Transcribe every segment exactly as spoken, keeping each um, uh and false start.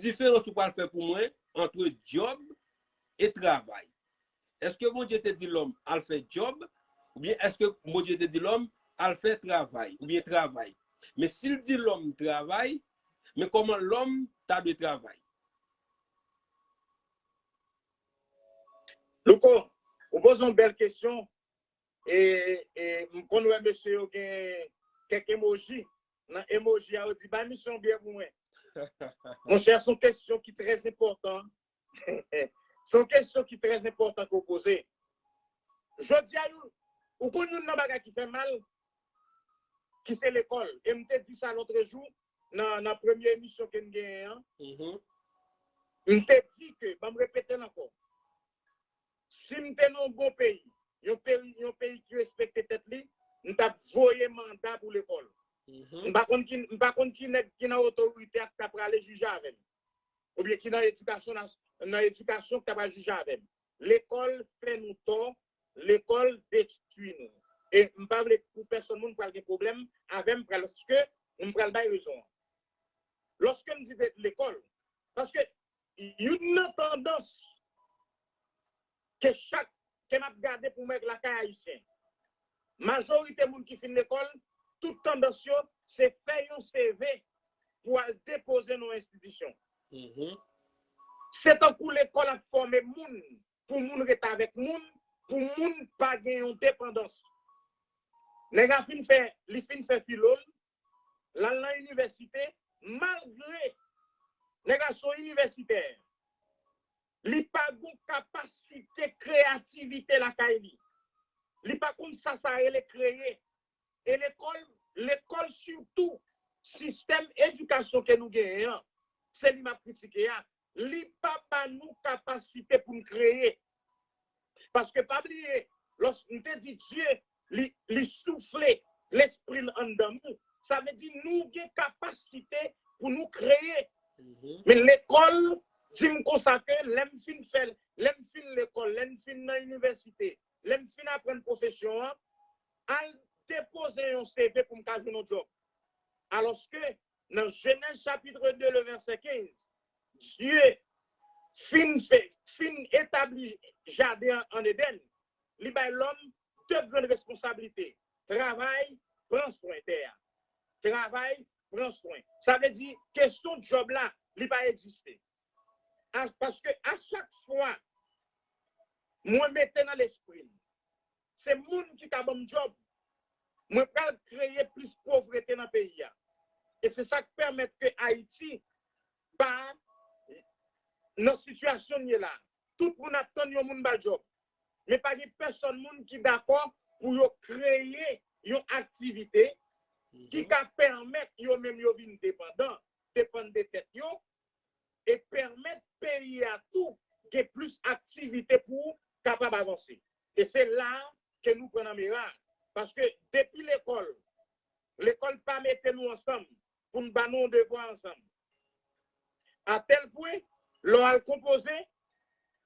diferans ou pral fè pou mwen ant djòb e travay? Èske Bondye te di lòm al fè djòb, oubyen èske Bondye te di lòm al fè travay, oubyen travay? Men si l di lòm travay, men kòman lòm ta dwe travay? Louko, ou poze yon bèl kesyon. E, e m konn wè mesye yo gen kèk emoji. Nan emoji a, yo di, "Bay misye yon byè pou mwen." Monchè, se yon kesyon ki trè enpòtan. Se yon kesyon ki trè enpòtan ke w poze. Jodi a, ou konn youn nan bagay ki fè mal, ki se lekòl. E m te di sa lòtrejou nan, nan premye emisyon ke n genyen an. M te di ke, ban m repete l ankò. Si m te nan yon bon peyi, yon peyi, yon peyi ki respekte tèt li, m t ap voye manda pou lekòl. M pa konn ki, m pa konn ki nèg ki nan otorite a k ta prale jije avè m. Oubyen ki nan edikasyon, nan edikasyon k ta pral jije avè m. Lekòl fè nou tò, lekòl detwi nou. E m pa vle pou pèsonn moun pral gen pwoblèm avè m, paske m pral bay rezon an. Lòske m di de lekòl, paske youn nan tandans ke chak, ke m ap gade pou m wè lakay ayisyen, majorite moun ki fin lekòl, tout tandans yo, se fè yon C V pou al depoze nan yon enstitisyon. Se tankou lekòl ap fòme moun, pou moun ret avèk moun, pou moun pa gen yon depandans. Nèg la fin fè, li fin fè filo l, l al nan inivèsite, malgre nèg la se yon inivèsitè, li pa gon kapasite kreyativite lakay li. Li pa konn sa sa rele kreye. E lekòl, lekòl sitou, sistèm edikasyon ke nou genyen an, se li m ap kritike a, li pa ba nou kapasite pou n kreye. Paske pa bliye, lòs m te di Dye, li, li soufle lespri l anndan nou. Sa vle di nou gen kapasite pou nou kreye. Men lekòl di m konsa ke lè m fin fè, lè m fin lekòl, lè m fin nan inivèsite, lè m fin aprann pwofesyon an, al depoze yon C V pou m ka jwenn yon djòb. Alòske, nan Jenèz chapit de, le vèsè kenz, Dye fin fè, fin etabli jaden an ann Edenn, li bay lòm de grann responsablite. Travay, pran swen tè a. Travay, pran swen. Sa vle di, kesyon djòb la, li pa egziste. A, paske a chak fwa mwen mete nan lespri m, se moun ki ka ban m djòb, mwen pral kreye plis povrete nan peyi a. E se sa k pèmèt ke Ayiti pa nan sitiyasyon n ye la. Tout moun ap tann yon moun ba l djòb. Men pa gen pèsòn moun ki dakò pou yo kreye yon aktivite ki ka pèmèt yo menm yo vin depandan, depann de tèt yo, e pèmèt peyi a tou gen plis aktivite pou kapab avanse. E se la ke nou pran nan mera. Paske depi lekòl, lekòl pa mete nou ansanm pou n ba nou yon devwa ansanm. Atèl pwen, lè w al konpoze,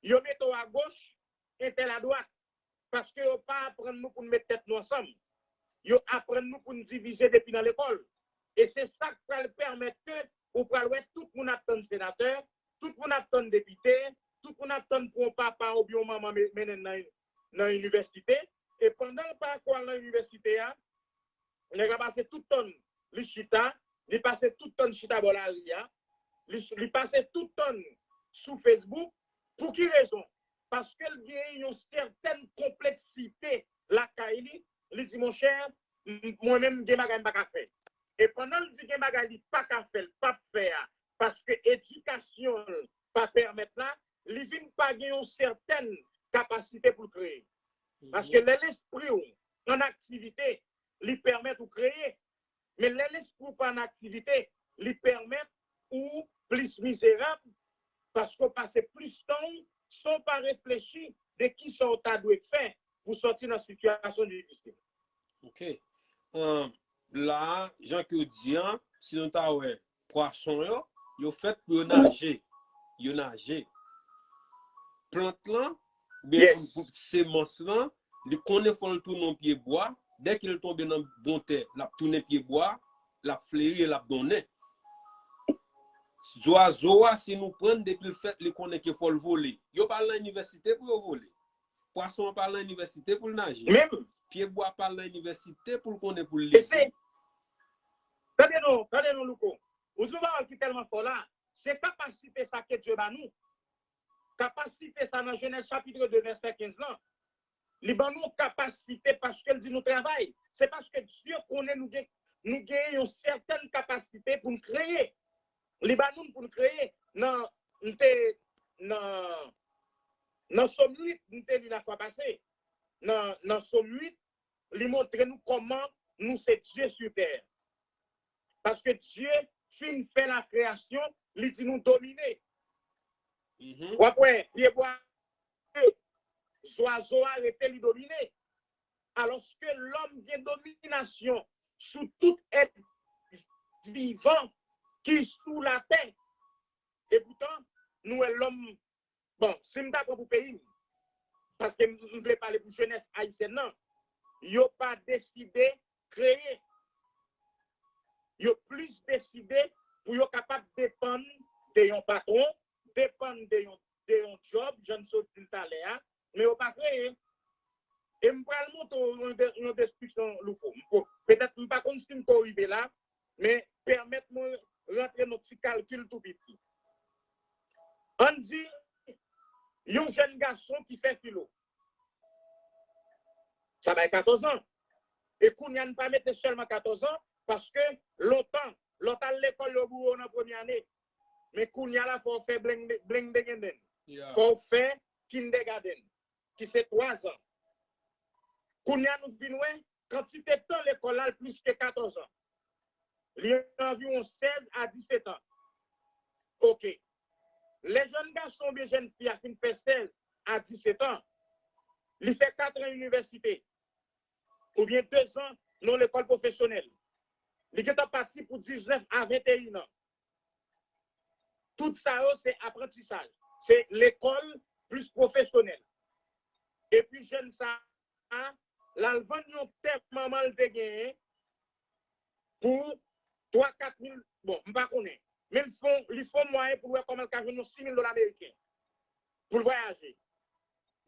yo mete w agoch, entèl adwat. Paske yo pa aprann nou pou n met tèt nou ansanm. Yo aprann nou pou n divize depi nan lekòl. E se sa k pral pèmèt ke ou pral wè tout moun ap tann senatè, tout moun ap tann depite, tout moun ap tann pou yon papa oubyen yon manman mennen nan, nan inivèsite. E pandan l pa ko al nan inivèsite a, nèg la pase tout tan li chita, li pase tout tan chita bò lari a, li, li pase tout tan sou Facebook. Pou ki rezon? Paske l gen yon sètèn konpleksite lakay li, li di, monchè, mwen menm gen bagay m pa ka fè. E pandan l di gen bagay li pa ka fè, l p ap fè a, paske edikasyon l pa pèmèt la, li vin pa gen yon sètèn kapasite pou l kreye. Paske lè lespri w an aktivite, li pèmèt ou kreye. Men lè lespri w pa an aktivite, li pèmèt ou plis mizerab, paske w pase plis tan w san w pa reflechi de kisa w ta dwe fè pou sòti nan sitiyasyon difisil. Ok. Ahn, la, jan ke w di an, si nou ta wè pwason yo, yo fèt pou yo naje. Yo naje. Plant lan, oubyen semans lan, li konnen fò l tounen yon pye bwa. Dèke l tonbe nan bon tè, l ap tounen pye bwa, l ap fleri e l ap donnen. Zwazo a, si nou pran l, depi l fèt, li konnen ke fò l vole. Yo pa al nan inivèsite pou yo vole. Pwason an pa al nan inivèsite pou l naje. Menm. Pyebwa pa al nan inivèsite pou l konnen pou l leve. Tande non, tande non, Louko. Ou di yon pawòl ki tèlman fò la. Se kapasite sa ke Dye ba nou. Kapasite sa nan Jenèz chapit de vèsè kenz lan. Li ban nou kapasite paske l di nou travay. Se paske Dye konnen nou gen nou gen yon sètèn kapasite pou n kreye. Li ba nou pou n kreye. Nan m te nan nan Sòm uit, m te li lafwa pase. Nan nan Sòm uit, li montre nou kòman nou se Dye sou tè. Paske Dye fin fè lakreyasyon, li di nou domine. W ap wè, pyebwa, zwazo a rete li domine. Alòske lòm gen dominasyon sou tout èt vivan ki sou latè. Epoutan, nou wè lòm Bon, si m ta pran pou peyi m, paske m vle pale pou jenès ayisyèn nan, yo pa deside kreye. Yo plis deside pou yo kapab depann de yon patwon, depann de yon de yon djòb, jan n sot di l talè a, men yo pa kreye. E m pral montre w yon deskripsyon Louko. Petèt m pa konn si m ko rive la, men pèmèt mwen rantre nan ti kalkil tou piti. Ann di yon jèn gason ki fè filo. Sa bay katòz an. E kounye a n pa mete sèlman katòz an, paske lontan, lè w t al lekòl yo boure w nan premye ane. Men kounye a la fò w fè bleng dengendeng. Fò w fè kindergarten, ki se twa zan. Kounye a nou vin wè kantite tan lekòl la l plis ke katòz an. Li anviwon sèz a disèt an. Oke. Lè jèn gason oubyen jèn fi a fin fè sèz a disèt an, li fè kat an inivèsite oubyen de zan nan lekòl pwofesyonèl. Li gentan pati pou diznèf a venteyen an. Tout sa yo se aprantisaj. Se lekòl plis pwofesyonèl. Epi jèn sa a, l al vann yon tè manman l te genyen pou twa, kat mil, bon, m pa konnen. Men li fè yon mwayen pou l wè kòman l ka jwenn yon sis mil dola ameriken pou l vwayaje.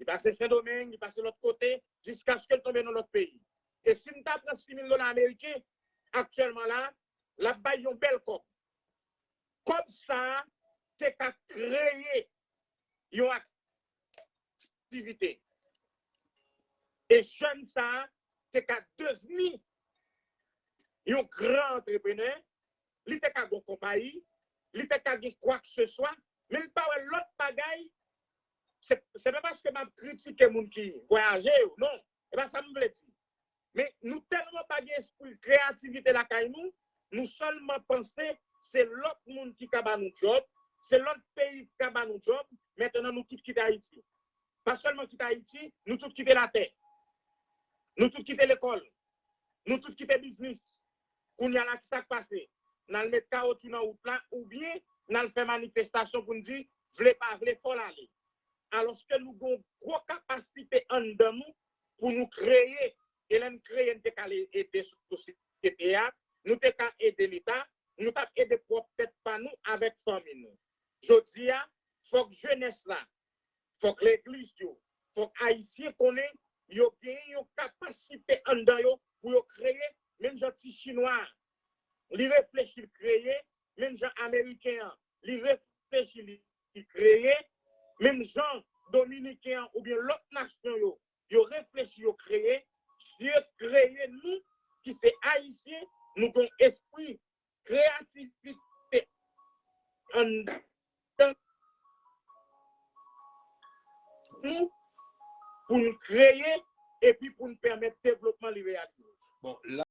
Li pase Sendomeng, li pase lòt kote, jiskaske l tonbe nan lòt peyi. E si m ta pran sis mil dola ameriken, aktyèlman la, l ap bay yon bèl kòb. Kòb sa a te ka kreye yon aktivite. E jèn sa a te ka devni yon gran antreprenè, li te ka gen yon konpayi, li te ka gen kwakseswa, men li pa wè lòt bagay. Se pa paske m ap kritike moun ki vwayaje yo, non. E pa sa m vle di. Men nou tèlman pa gen espri kreyativite lakay nou, nou sèlman panse se lòt moun ki ka ba nou djòb, se lòt peyi ki ka ba nou djòb, mentnan nou tout kite Ayiti. Pa sèlman kite Ayiti, nou tout kite latè. Nou tout kite lekòl. Nou tout kite biznis. Kounye a la, kisa k pase? N al met kawotchou nan wout la, oubyen n al fè manifestasyon pou n di, vle pa vle, fò l ale. Alòske nou gen yon gwo kapasite anndan nou pou nou kreye. E lè n kreye, n te ka ede sosyete a, nou te ka ede Leta, nou t ap ede pwòp tèt pa nou avèk fanmi nou. Jodi a, fòk jenès la, fòk legliz yo, fòk Ayisyen konnen yo genyen yon kapasite anndan yo pou yo kreye, menm jan ti Chinwa a, li reflechi, l kreye, menm jan Ameriken an, li reflechi, li kreye, menm jan Dominiken an oubyen lòt nasyon yo, yo reflechi, yo kreye, Dye kreye nou ki se Ayisyen, nou gen yon espri kreyativite anndan nou pou n kreye epi pou n pèmèt devlopman li reyalize. Bon,